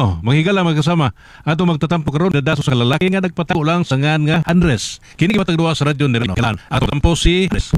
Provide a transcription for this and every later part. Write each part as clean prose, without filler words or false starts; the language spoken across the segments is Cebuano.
Nerino, manghigala magkasama. Ato magtatampo karon dadaso sa lalaki nga nagpatago lang sa ngan nga Andres. Kini matag duha sa Radyo Nerino. Kailan ato tampo si Andres.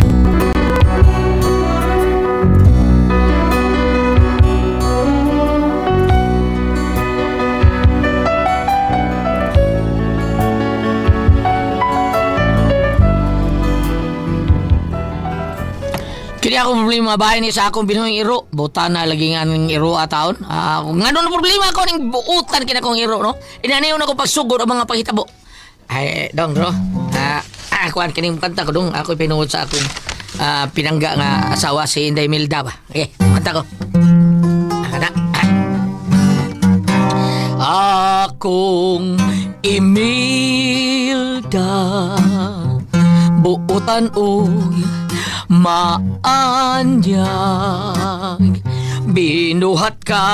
Kini ako problema bahay ni sa akong binuhing iro. Buta na lagi nga ning iro a taon. Ah, ngano na problema ko ning buutan kina kong iro no. Inaniyon ako pagsugod ang mga panghitabo. Ay, dong bro. Kuan kining kanta ko dong. Ako pinuod sa akong pinangga nga asawa si Inday Milda ba. Okay, kanta ko. Kana. Akong Imelda buutan og maanyag binuhat ka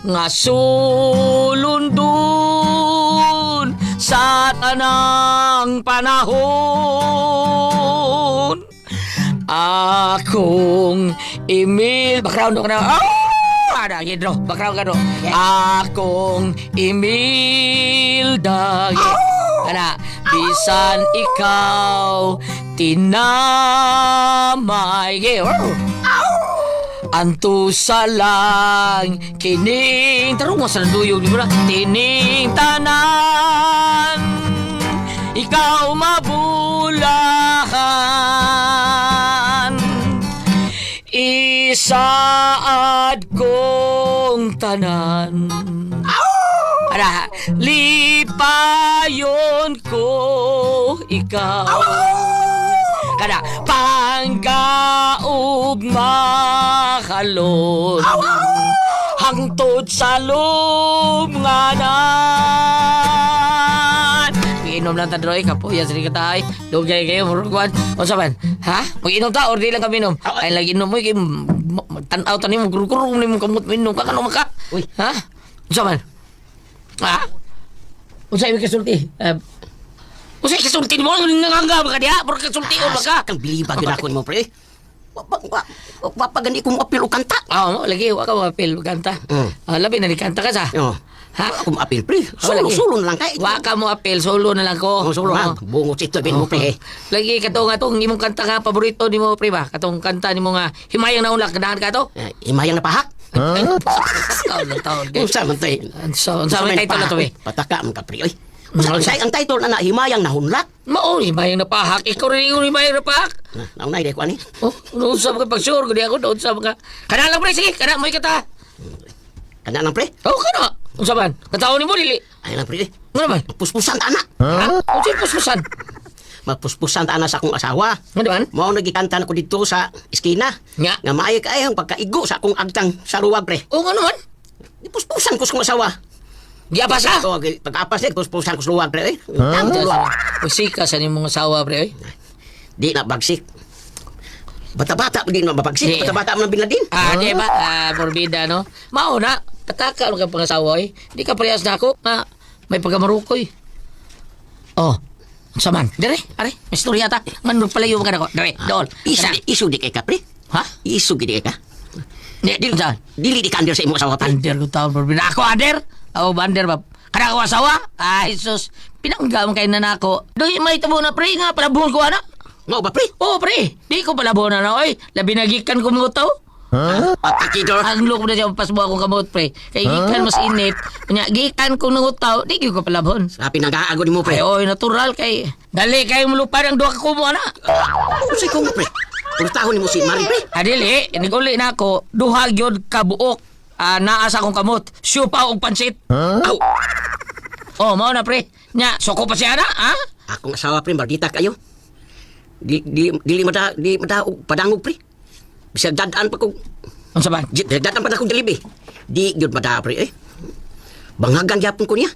nga sulundon sa tanang panahon. Akong Emil, background ko na. Ah! Ada gidro, background ka no. Akong Imelda. Kana, bisan ikaw tinamay. Yeah. Antusa lang kining tarong sa duyog di ba? Tining tanan ikaw mabulahan isaad kong tanan. Ara, lipayon ko ikaw. Kada panggaog makalon hangtod sa lumnganan. Inom lang ta droy kapoya sa ka tay. Dugay kayo murag kuan. Unsa man? Ha? Mag-inom ta or di lang kami inom? Ay lagi inom mo kay tan-aw ta nimo gurugurong nimo kamot minom ka kano maka. Uy. Ha? Unsa man? Ha? Unsa imong kasulti? Unsa kasulti nimo? Nangangga ba ka diha? Murag kasulti ba ka? Kang bilibag yun ako mo, pre. Wa pa gani ko moapil og kanta. Ah, mo lagi wa ka mapil kanta. Ah, labi na ni kanta ka sa. Oh. Ha? Wa ko moapil, pre. Solo, lagi. solo na lang kay. Wa ka mo apil, solo na lang ko. Oh, solo ha. Oo. Bungot ito bin mo, pre. Lagi katong atong imong kanta nga paborito nimo pre ba? Katong kanta nimo nga Himayang Naunlak ganahan ka to? Eh, Himayang napahak. Huh? Taon na taon. Unsa man to eh? Unsa unsa may title na to eh? Pataka man ka, pre. Oy. Unsa unsa ang title na na Himayang Nahunlak? Mao himayang napahak. Ikaw rin yung himayang napahak. Naunay dai ko ani. Oh, unsa ka pag sure gud ako unsa ka. Kana lang pre sige, kana mo kata. Kana lang, pre. Oh, kana. Unsa man? Kataon nimo dili. Ay lang, pre. Ngano man? Puspusan ta ana. Ha? Unsa yung puspusan? Mapuspusan ta ana sa akong asawa. Ngano man? Mao nagikanta na ko dito sa eskina. Nga. Nga maayo kaayo ang pagkaigo sa akong agtang sa ruwag, pre. Oh, ngano man? Puspusan ko sa akong asawa. Giapas ha? Oh, pag-apas niya, puspusan ko sa luwag, pre. Eh. Ang luwag. Usika sa nimong asawa pre oy. Di na bagsik. Bata-bata, di na Di. mabagsik. Bata-bata mo ng binladin. Ah, di ba? Ah, morbida, no? Mao na, pataka ka pangasawa, eh. Di ka parehas na ako. Ah, may pagkamarukoy. Oh, unsa man? Dire, are, may istorya ta. Nganong palayo ka na ko. Dire, dool. Isu, Kana. isu di kay ka, pre. Ha? Isu gid kay ka. Di, di, unsa? Dili di ka under sa imong asawa, pre. Under ko taon, morbida. Ako, under? Ako, ba, under ba? Kana ako asawa? Ah, Jesus. Pinangga mo kay nanako. Doy, may tabo na, pre, nga, palabuhon ko, ana. Mao ba, pre? Oo, pre. Di ko palabuhon na, oy. Labi nagikan ko mga tao. Patakidor. Ang loko na siya pasbo akong kamot pre. Kay gikan mas init. Nya gikan kong nangutaw, di gyud ko palabhon. Sa pinag-aago nimo, Ay pre. oy natural kay dali kay mulupad ang duha ka kumo ana. Unsay ko mo, pre? Pultahon nimo si Mari, pre. Adili, niguli na ako, duha gyud ka buok. Ah, naa sa akong kamot. Siupa og pansit. Aw, Oh, mao na pre. Nya, soko pa siya na, ha? akong asawa, pre, maldita kayo. Di di dili mada di mada og padangog, pre. Bisag dadaan pa ko Unsa man? Dadaan pa na akong Jollibee. Di gyud mada, pre, eh. Banghagan gyapon ko niya.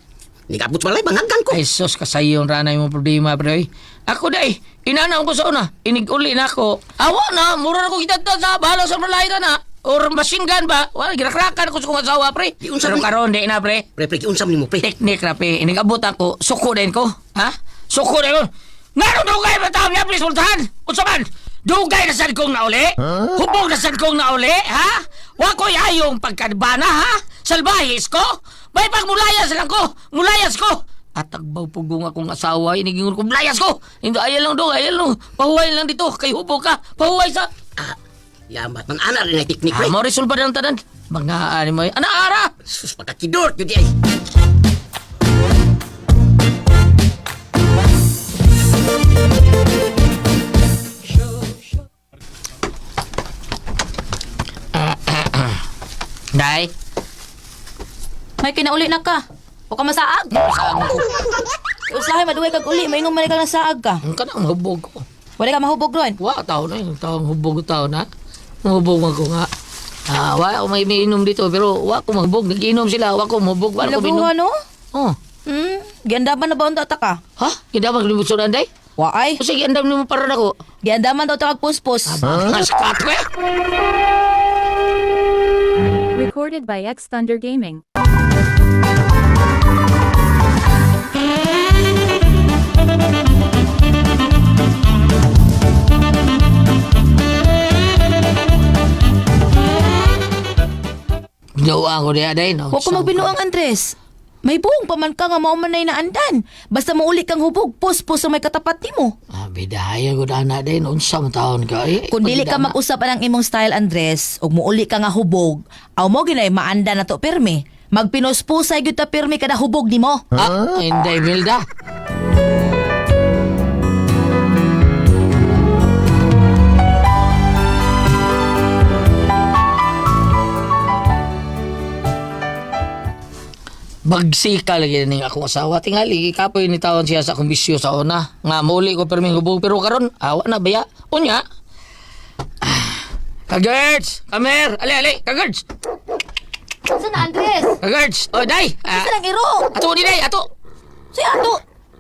Nigabot sa balay, banghagan ko. Ay sus, kasayon ranay mo problema pre. Oy. Ako day, inanaw ko sa una, iniguli na ako. Awa na, mura na ko kita sa bahala sa malay ka na. Or machine gun ba? Wala, girakrakan ko sa kong asawa, pre. Di unsa Pero man- karon di na, pre. Pre, pre, giunsa man nimo, pre. Teknik na, pre. Inigabot ako, suko din ko. Ha? Suko din ko. Ngano dugay ba taon niya, please, sultan? Unsa man? Dugay na sad kong nauli? Hubog na sad kong nauli, ha? Wa ko'y ayong pagkadbana, ha? Salbahis ko? May pag mulayas lang ko! Mulayas ko! Atagbaw pugong akong asawa, inigingon ko, mulayas ko! Hindi, ayaw lang do, ayaw lang. Pahuway lang dito, kay hubo ka. Pahuway sa... Ah, yamat man ana rin ay teknik pre. Ah, mo resolba ng tanan. Mga ani mo, ana ara! Sus pagkakidor gyud ay. Day, May kinauli na ka. O ka masaag. saan ko? Usahay maduhay kag uli, maingon man ka nasaag ka. Ang kanang hubog ko. Wala ka mahubog ron. Wa tao na yung taong hubog tao na. Hubog man ko nga. Ah, wa ako may inom dito pero wa ko mahubog. Nag-inom sila, wa ko mahubog, wa ko minom. Labuhan no? Oh. Giandaman na ba unta ta ka? Ha? Gidaman ko ni day? Wa ay. Kasi giandam nimo para nako. Giandaman daw ta kag puspos. Huh? Mas eh. Recorded by X Thunder Gaming. Binuang ko diya day no. Wa ko magbinuang Andres. May buong pa man ka nga mao man nay naandan. Basta mouli kang hubog, puspos sa may katapat nimo. Ah, bidaya ko na day no. Unsa man taon ka eh. Kung dili ka mag-usap ang imong style Andres, ug muuli ka nga hubog, aw mo ginay maanda na to pirmi. Magpinuspusay gyud ta pirmi kada hubog nimo. Ah, hindi Milda. Bagsika lagi ning akong asawa. Tingali, kapoy ni tawon siya sa akong bisyo sa una. Nga, muli ko perming hubog. Pero karon awa na baya. Unya. Ah, Kagirds! Kamer! Ali, ali! Kagirds! Saan na Andres? Kagirds! O, day! Ah, Saan ang iro? ato ni day! Ato! Siya ato.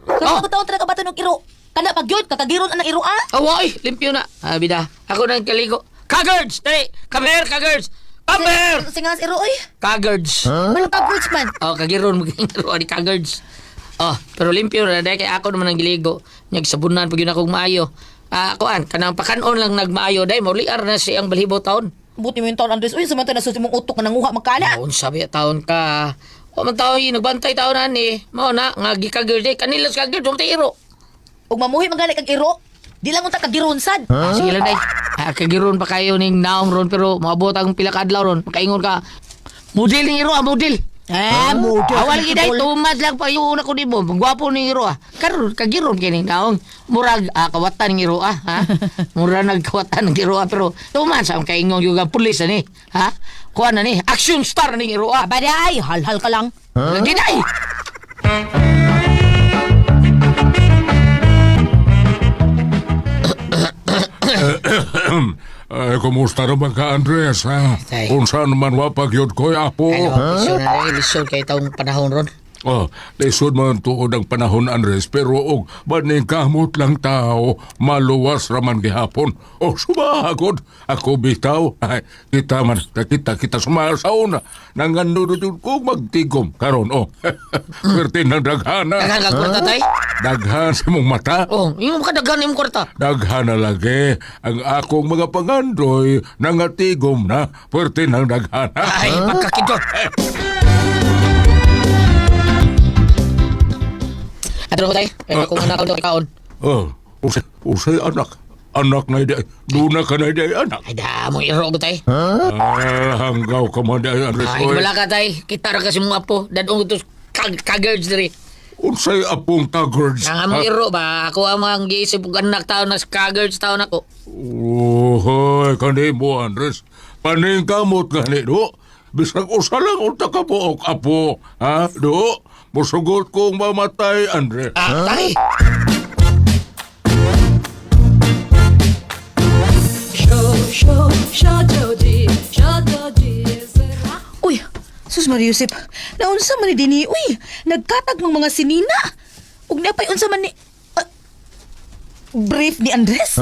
Oh. Kaya taon talaga ba ng iro? Kana pag yun, kakagiron ang iro ah. Awa, ay, limpyo na. Ah, bida. Ako na ang kaligo. Kagirds! Dali! Come here, kagirds! Come here! Singas iro oy. Kagirds. Walang ka man. Oh, kagiron mo iro ni kagirds. Oh, pero limpyo na dahil kay ako naman ang giligo. Nagsabunan pag yun akong maayo. Ah, kuan, kanang pakanon lang nagmaayo dahil mauliar na siya ang balhibo taon. Buti mo yung taon Andres. Uy, samantala nasusi mong utok nga nanguha magkala. Maon sabi taon ka. O man taon yun, nagbantay taon na ni. Mao na, nga gikagird eh. Kanila sa kagird, huwag tayo iro. Ug mamuhi man gani kag iro. Di lang unta kagiron sad. Ah, sige lang day. Ah, kagiron pa kayo ning naong ron pero maabot ang pila ka adlaw ron. Makaingon ka. Model ning iro ah, model. Eh, model. Awal gid day tumad lang pa yung una ko nimo. Gwapo ning iro ah. Karon kagiron kay ning naong murag ah, kawatan ning iro ah, ha. Murag nagkawatan ning iro ah pero tumad sa ang kaingon yung ang pulis ani, ha. Kuan na ni, action star ning iro ah. Abaday, halhal ka lang. Lagi day. Ay, kumusta naman ka, Andres, ha? Tay. Unsa naman wa pagyud ko'y apo? Ano, lisod na day, lisod kay taong panahon ron. Oh, lisod man tuod ang panahon, Andres, pero og maningkamot lang tao, maluwas raman gihapon. Oh, sumagod. Ako bitaw. Ay, kita man, kita, kita sumasaw na. Nangandodo jud ko magtigom. Karon, oh. Swerte ng daghana. Daghan ka kwarta tay. Daghan sa mong mata. Oh, imo ka daghan imong kwarta. Daghan na lagi ang akong mga pangandoy nangatigom na. Swerte ng daghana. Ay, pagkakidot. Ato ko tay, kaya akong anak ko kaon. Oh, usay, usay anak. Anak na di, duna ka na di anak. Ay da, mo iro ko tay. Ah, hanggaw ka man di Andres. Ay, oy. wala ka tay. Kita ra kasi mga apo. Dadong ito kag kagirds diri. Unsay apong kagirds? Ang among iro ba? Ako ang mga giisip og anak taon na kagirds taon ako. Ohoy, kani mo Andres. Paningkamot gani do. Bisag usa lang unta ka buok apo, ha? Do, musugot kong mamatay Andres. Ah, tay. Uy, sus Maria Josep, naunsa man ni dinhi uy. Nagkatag ng mga sinina. Ug napay unsa man ni ah, brief ni Andres?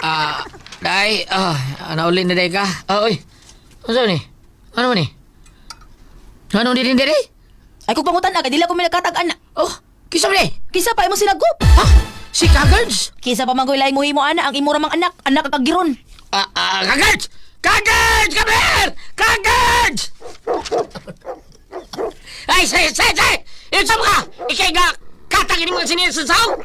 Ah, day, ah, nauli na day ka. Ah, oy. Ano ni? Ano man ni? Ano ni din diri? Ay kung pangutan na kay dili ako may nagkatag ana. Oh, kisa man ni? Kisa pa imong sinagop. Ha? Si kagirds? Kisa pa man ko'y laing muhimo ana ang imo ra mang anak, anak ka kagiron. Ah, ah, kagirds! Kagirds! Come here! Kagirds! Ay, say, say, say! Unsa mo ka? Ikay ga katang ini mga sinil sa saong?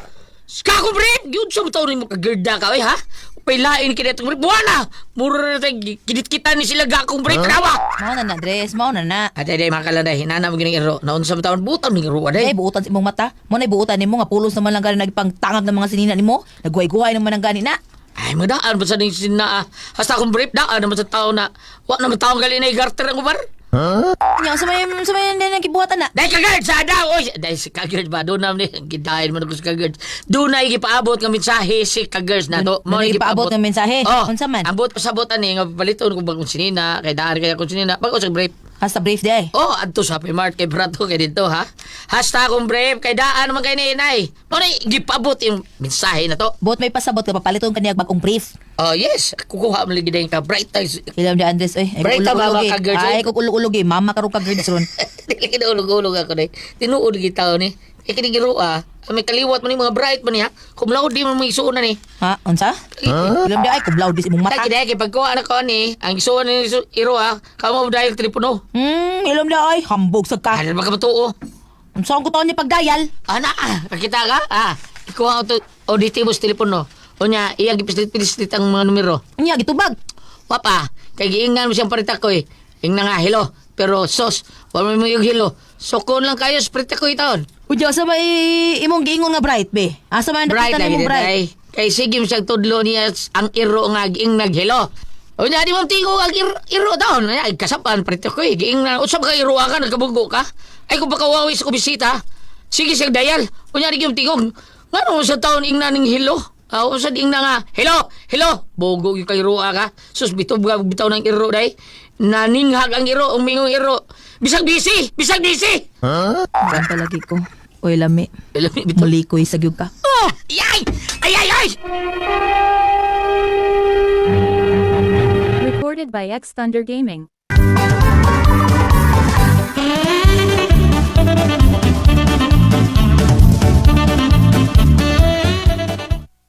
Kako brief! Yun sa taon mo kagirda ka, oy, ha? Pailain kini itong brief. Buwana! Mura na tayo, kinit-kita ni sila gakong brief. Kanawa! Mao na na, Andres, mao na na. Ate, day, mga kalanday, hinana mo gining iro. Naunsa mo taon, butan ning iro, aday. Ay, buutan sa imong mata. Mo na buutan nimo nga pulos naman lang gani nagpangtangag ng mga sinina nimo. Nagguhay-guhay naman ang gani na. Ay, madaan pa sa ning sina, ah. Hasta akong brief, daan naman sa tao na, wa naman taong gali na igarter ang ubar. Nya sa may nang gibuhatan na. Dahil kagird sa daw! Oy, dahil si kagird ba? Doon na, gidahin mo na ko si kagird. Doon na igipaabot nga mensahe si kagird na to. Doon na igipaabot nga mensahe? Oh, Unsa man? Ang buot pasabotan ni nga paliton kung bagong sinina, kay daan kaya kung sinina, bago sa brief. Hasta brief day. Oh, adto sa Happy Mart kay Brato kay dito ha. Hasta akong brief kay daan naman kay ni inay. Mo na gipaabot yung mensahe na to. Buot may pasabot ka papaliton kaniya bagong brief. Oh, yes, kukuha mo lagi din ka bright tayo. Ilam di Andres oy. Ay, Bright kung ta ba, ulog-ulog, eh. mga ka-girls, Ay eh? kung ulog-ulog eh. Mama karon ka girls ron. Dili kinaulog-ulog ako ni. Tinuod gitaw ni. Eh kini ah. May kaliwat man ni mga bright man niya. Cum laude man mga isuon na ni. Ha, unsa? Ilam di ay kumlaw dis imong mata. Kaya kaya pagkuha na ko ni, ang isuon ni iro ah, kamo dahil telepono. Ilam di ay hambog sa ka. Ano ba ka matuo? Unsa ang kuton ni pagdayal? Ana, ah, kakita ka? Ah, ikuha ko to auditibo sa telepono. Unya, iyang gipislit-pislit ang mga numero. Unya gitubag. Wapa, kay giingnan mo siyang parita ko eh. Ingna nga, hello. Pero sos, wala mo yung hello. Sokon lang kayo sa parita ko itaon. Unya sa may imong giingon nga bright be. Asa man Bright nakita lagi nimo din bright? ay. Kay sige mo siyang tudlo niya ang iro nga giing naghelo. Unya di mo tingo ang iro, iro taon. Ay kasapan parita ko eh. Giing na usab ka iro ka nagkabugo ka. Ay kung pakawawi sa kubisita. Sige siyang dayal. Unya di yung tingog. Ngano sa taon ing naning hilo? Ah, unsa ing na nga? Hello, hello. Bogo yung kay roa ka. Sus bitob ka bitaw ng iro day. Naninghag ang iro, umingong iro. Bisag busy, bisag busy. Huh? palagi ko. Oy lami. Lami bitaw. Mulikoy sa gyud ka. Oh, yay! Ay ay ay! Recorded by X Thunder Gaming.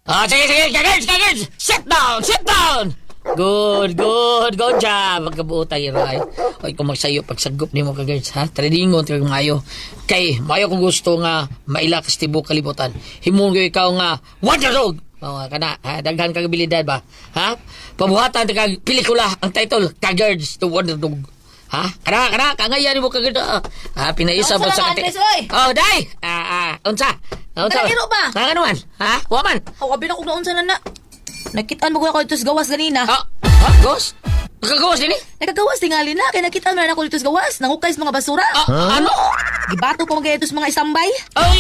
Ah, sige, sige, kagirls, kagirls! Sit down, sit down! Good, good, good job. Magkabuo tayo, Ray. Oy, kung magsayo, pagsagop nimo kagirls, ha? Tradingon kag maayo. Kay, maayo kung gusto nga maila kas tibok kalibutan. Himon ko ikaw nga, wonder dog! Oo, kana, ha? Daghan kag abilidad ba? Ha? Pabuhatan ta kag pelikula ang title, Kagirls, The Wonder Dog. Ha? Kana, kana, kangayan mo kagirls. Ah, pinaisa Unsa ba sa na, Andres, oy? Oh, day! Ah, ah, unsa? Unsa? Dala, iro ba? Ah, ano man? Ha? Wa man? Aw, abi na kung naunsa na na. Nakitaan mo ko ako dito sa gawas ganina. Ah, ha? Ghost? Nagkagawas din eh? Nakagawas tingali na kay nakitaan mo na ako dito sa gawas. Nangukay sa mga basura. Ah, ano? Gibato pa mga dito sa mga istambay. Ay!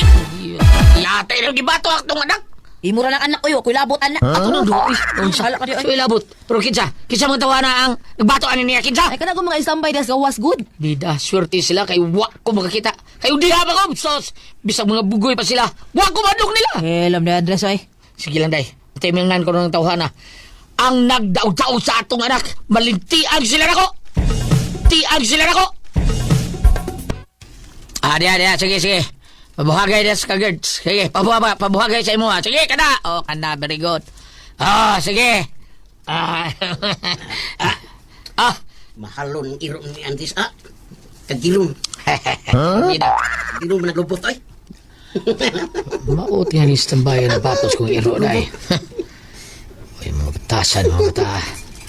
Yate nang gibato aktong anak! Imo ra lang anak oy, ako'y labot anak. Ako nang duha. Unsa? Hala ka di, oy. So ilabot. Pero kinsa? Kinsa mga tawa na ang nagbato ani niya? Kinsa? Ay kana ko mga istambay das gawas good. Bida, swerte sila kay wa ko makakita. Kay diha pa ko, sos. Bisag mga bugoy pa sila. Wa ko madlok nila. Eh, alam na Andres oy. Sige lang, day. Timingan ko ng tawhana. Ang nagdaog-daog sa atong anak, malintiag sila nako. Tiag sila nako. Ah, diya, diya. Sige, sige. Pabuhagay na sa kagirds. Sige, pabuha, pabuhagay sa imo ha. Sige, kada. Oh, kada, very good. Ah, sige. Ah, ah, ah. Mahalon iro ni Andres ah. Kagilong. Huh? Kagilong man naglubot ay. Mauti nga ni standby na patos kung iro na eh. Uy, mga batasan, mga bata.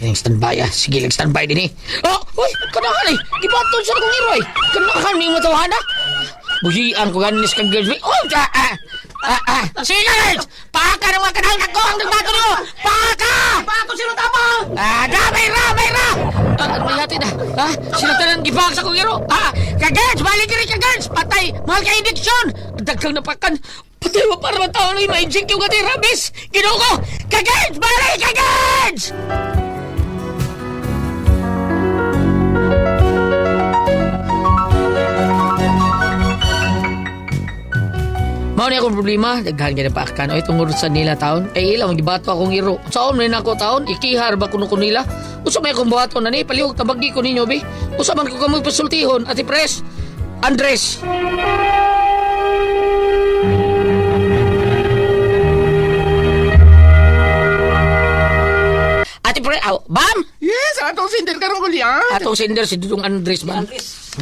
Yung standby ah. Sige lang standby din eh. Oh! Uy! Kanahan eh! Gibaton siya kung iro eh! Kanahan ni matawahan ah! Buhian ko ganis kang girls. Oh! Ah! Ah! Ah! Ah! Sige girls! Paka ng mga kanahan ako ang nagbato nyo! Paka! Paka sino tama! Ah! Damay ra! May ra! Ah, may hati na. Ah, sila tanan gibak sa kong iro. Ah, kagirls! Balik diri kagirls! Patay! Mahal ka injection! Daghang napakan. Patay mo para matao na yung ma-inject yung katay rabies! Ginoo ko! Kagirls! Balik! Kagirls! Mao ni akong problema, daghan kay napaakan. Oy, tungod sa nila taon. Ay ilang gibato akong iro. Sa man nako taon, ikihar ba kuno ko nila? Usa may akong buhaton na ni palihog tabagi ko ninyo bi. Usa man ko kamoy pasultihon, Ate Pres. Andres. Ate Pres, aw, bam! Yes, atong sender karong kulian. Atong sender si Dudong Andres ba? Andres.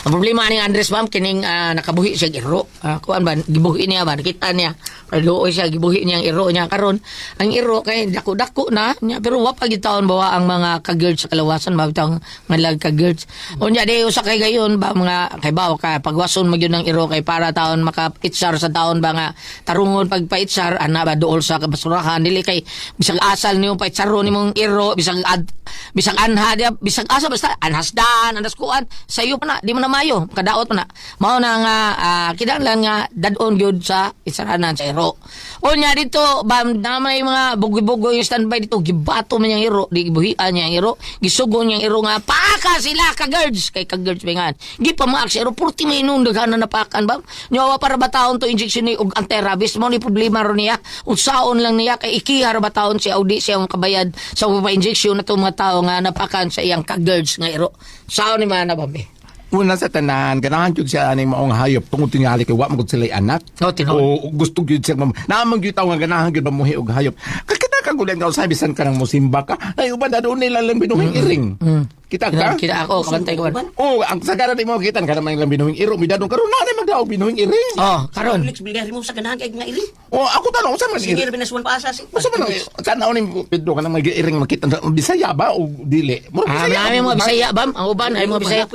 Ang problema ni Andres ma'am kining nakabuhi siya iro. Kuan ba gibuhi niya ba nakita niya. Luoy siya gibuhi niya ang iro niya karon. Ang iro kay dako-dako na niya pero wa pa gid taon bawa ang mga ka-girls sa kalawasan ba bitang ngalag ka-girls. Unya di usa kay gayon ba mga kay bawa ka pagwason magyud ang iro kay para taon maka-itsar sa taon ba nga tarungon pagpa-itsar ana ba duol sa basurahan dili kay bisag asal nimo paitsaron nimong iro bisag ad, bisag anha diya bisag asa basta anhasdan anhas kuan sayo pa na di mo na mayo kadaot pa na mao na nga kinahanglan nga dadon gyud sa itsaranan sa iro. Unya dito bam na may mga bugoy-bugoy yung standby dito gibato man yang iro di gibuhian niya ang iro gisugo niyang iro nga paka sila ka guards kay ka guards bingan gipamaak sa iro purti may nung daghan na napakan ba nyawa para bataon to injection ni og anti-rabies mo ni problema ro niya unsaon lang niya kay ikiha ra bataon siya o di siya makabayad sa pa injection na itong mga tao nga napakan sa iyang ka-girls nga iro saon ni mana ba be? Una sa tanan, ganahan jud siya aning maong hayop tungod tingali kay wa man gud sila'y anak. Oh, tinuod. O gusto gyud siya mam. Naamang gyud tawo nga ganahan gyud mamuhi og hayop. Kay kita ka gulen ka usahay bisan ka nang mosimba ka. Ay uban na doon nila lang binuhing iring. Kita ka? Kita ako kabantay ko. Oh, ang sagara di mo kita ka naman lang binuhing iro. Midadong karon na magdaog binuhing iring. Oh, karon. Felix Bilgari mo sa ganahan kay nga iring. Oh, ako tanong sa man Sige, iring. binasuan pa asa si. Masa man ang tanaw ni Pedro kanang mag iring makita sa Bisaya ba o dili? Murag Ah, may mga Bisaya bam, ang uban ay mga Bisaya.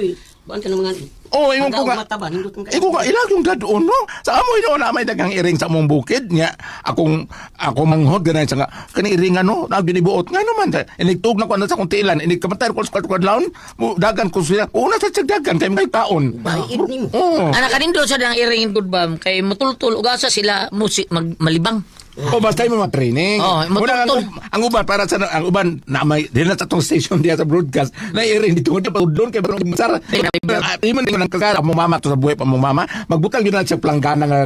Buan ka ng mga. Oh, ingon ko nga. Mata ba nindot ka. Iko nga ilag yung dadon no. Sa amo ino na may daghang iring sa among bukid niya. Akong ako manghod ganay sa nga kani iring ano na ginibuot nga no man. Inigtug na ko ano sa akong tilan, inig kamatay ko sa kwadlaon, mo dagan ko sila. Una sa siyag dagan kay mga taon. Baid nimo. Oh. Anak kanindo sa dang iring good bam kay mutultul ug asa sila musi mag malibang. O basta yung mga training. Oh, Una, matutol. ang uban para sa ang uban na may din na sa atong station diya sa broadcast na iring dito nga doon kay barong sar. Di man nang kasara mo mama to sa buhay pa mo mama magbutang yun na siya planggana nga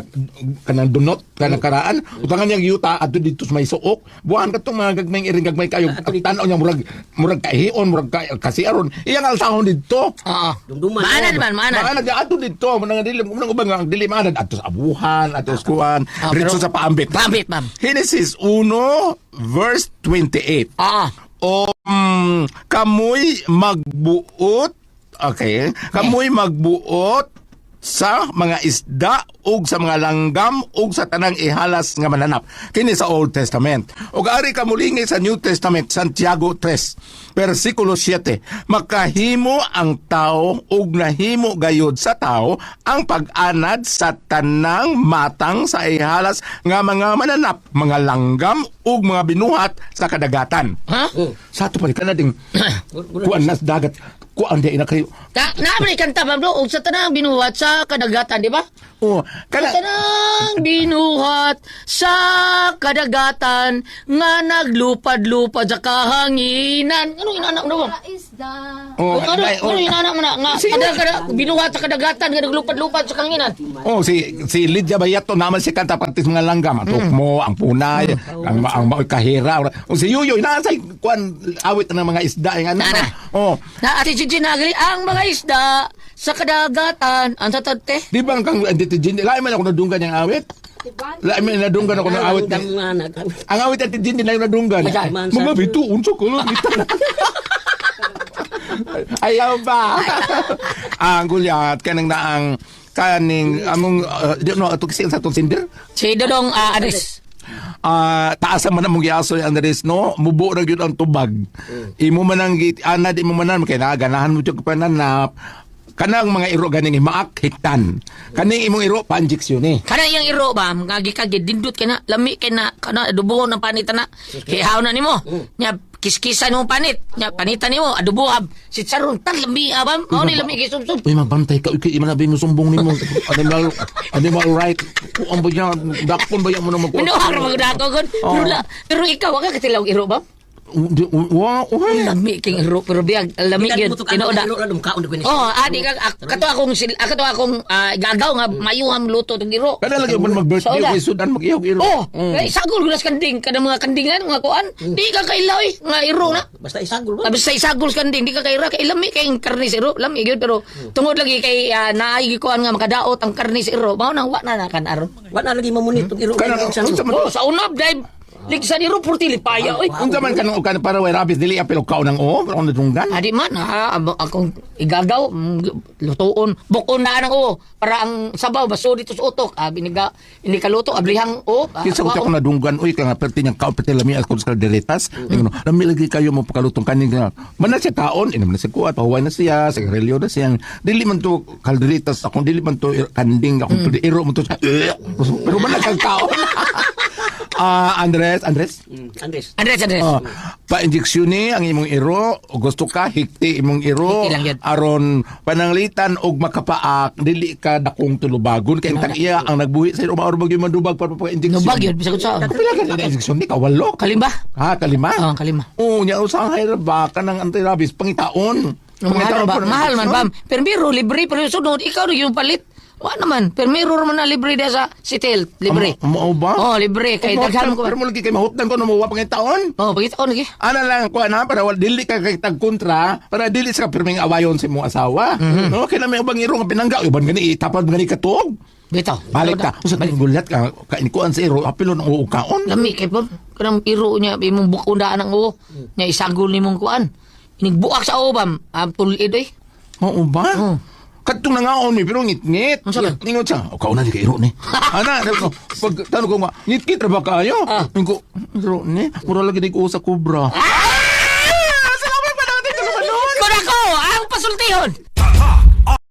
kanang dunot kanang karaan utangan niyang yuta adto dito sa may suok buhan katong mga gagmayng iring gagmay kayo at tan-aw niya murag murag kahion murag kasi aron iyang alsahon dito. Oo. Dumduman. Maanad man, maanad. Maanad adto dito manang dili manang uban nga dili maanad adto sa abuhan adto sa kuan Ah, pero- ritso sa paambit. Paambit, ma'am. Genesis 1 verse 28. Oo. Kamoy magbuot, okay, kamoy magbuot sa mga isda ug sa mga langgam ug sa tanang ihalas nga mananap kini sa Old Testament. Ug ari kamulingi sa New Testament, Santiago 3 versikulo 7, makahimo ang tao ug nahimo gayud sa tao ang pag-anad sa tanang matang sa ihalas nga mga mananap, mga langgam ug mga binuhat sa kadagatan. Ha? Sa ato pa ni kanading kuan nas dagat kuan di na kayo. Ta na kanta bam do og sa tanang binuhat sa kadagatan, di ba? Oh, Sa kana tanang binuhat sa kadagatan nga naglupad-lupad sa kahanginan. Anong inanak mo ba? Isda. Oh, Ano, ay, oh. ano inanak mo na? Nga, Sige. kada, binuhat sa kadagatan nga naglupad-lupad sa kahanginan. Oh, si si Lydia Bayato naman si kanta pati sa mga langgam, ang tukmo, ang punay, ang maoy kahira. O si Yuyo naa sa kuan awit ng mga isda yung ano. Nana. Oh, Na ate Gigi nagali ang mga isda sa kadagatan. Ang sa tate? di ba ang kang Ate Gigi, lain man ako nadunggan yung awit? Lain man nadunggan ako ng awit. Ang mga anak. Ang awit Ate Gigi lain nadunggan. Ay, Mga bito unsa ko lang ito. Ayaw ba? Ang gulyat kanang naang kaning among di no ato kasi sa atong sinder. Si Dodong Aris. Taas man among giasoy Andres no mubo ra gyud ang tubag imo man ang anad imo man ang kay ganahan mo jud pananap kanang mga iro ganing himaak hiktan kaning imong iro panjiksyon eh. Kana iyang iro ba, nga gikagid dindot kay na, lami kay na, kana adubo ng panit na. Kihaw na nimo. Nya kiskisan nimo panit. Nya panitan nimo adubo ab. Si Charon tan lami abam. Mao ni lami kay sumsum. Uy, magbantay ka. Uy, kay iman na mo sumbong nimo. Animal, animal right. Kuan ba yan? Dakpon ba yan mo na magkuan? Minuhar magud ako gon. Pero la, pero ikaw wa ka katilaw iro ba? Wa, uy. Lami king iro pero biyag lami gyud tinuod na. Oh, adi ka kato akong kato akong gagaw nga mayuham luto tong iro. Kada lagi man mag-birthday, Sa una. kay Sudan mag-ihog iro. Oh, kay sagol gulas kanding kada mga kandingan mga kuan. Di ka kailaw eh, nga iro na. Basta isagol ba? Tapos sa isagol sa kanding, di ka kaira kay lami kay ang karne sa iro, lami gyud pero tungod lagi kay naay gikuan nga makadaot ang karne sa iro, mao nang wa na na kan aron. Wala lagi mamunit tong iro. Kana, unsa man Oh, sa unab dai Ligsan iro purti lipaya oy. Unsa man kanang kan para way rabies dili apil og kaon ng oo, pero kung nadunggan. Adi man ha, akong igagaw, lutuon, bukon na ang oo para ang sabaw baso dito sa utok. Ah, biniga ini kaluto ablihang oo. Ah, Kinsa ko kuwaon. ako nadunggan uy kay nga perti niyang kaon perti lami ako sa kalderetas. Ingon, lami lagi kayo mo pakalutong kanin nga. Man na siya kaon, inom na siya kuat, pahuway na siya, sigarilyo na siya. Dili man to kalderetas, akong dili man to kanding, akong mm. iro man to siya. Pero man na kang kaon. Ah, Andres, Andres. Andres. Andres, Andres. Oh, pa-injeksyon ni ang imong iro, o gusto ka hikti imong iro Hikti lang yun. aron pananglitan og makapaak dili ka dakong tulubagon kay ang tag-iya ang nagbuhi sa iro maor bagyo mandubag para pa-injeksyon. Nubag yun, bisag sa. Pila ka na injeksyon ni kawalo. Kalimba? Ha, kalima? Oo, kalima. Oo, nya usahay ra ba kanang anti-rabies pangitaon. Mahal ba? po ng Mahal man injeksyon. bam. Permiro libre pero yung sunod ikaw na yung palit. Wa naman, permiro man na libre dia sa City Health, libre. Mao ba? Oh, libre kay daghan ko. Pero mo lagi kay mahutdan ko no mo pangitaon. Oh, pagitaon lagi. Ana lang ko ana para wal dili ka kay tag kontra para dili sa pirming awayon sa imong asawa. No kay na may ubang iro nga pinangga uban gani itapad gani katuog. Bitaw. Balik ta. Usa ka gulat ka kainikuan sa iro apilon ang ukaon. Lami kay pam. Kanang iro niya imong bukundaan ang oo. Nya isagol nimong kuan. Inigbuak sa oo bam. Ang tulid oy. Oo ba? Oo. Kadtong nangaon mi pero ngit-ngit. Unsa man? Ningon siya, o kauna di kay iro ni. Ana, sabi ko, pag tanong ko nga, ngit-ngit ra ba kaayo? Ah. Ningon ko, iro ni, mura lagi di ko sa kubra. Ah! Salamat pa natin tulungan Kun ako ang pasultihon.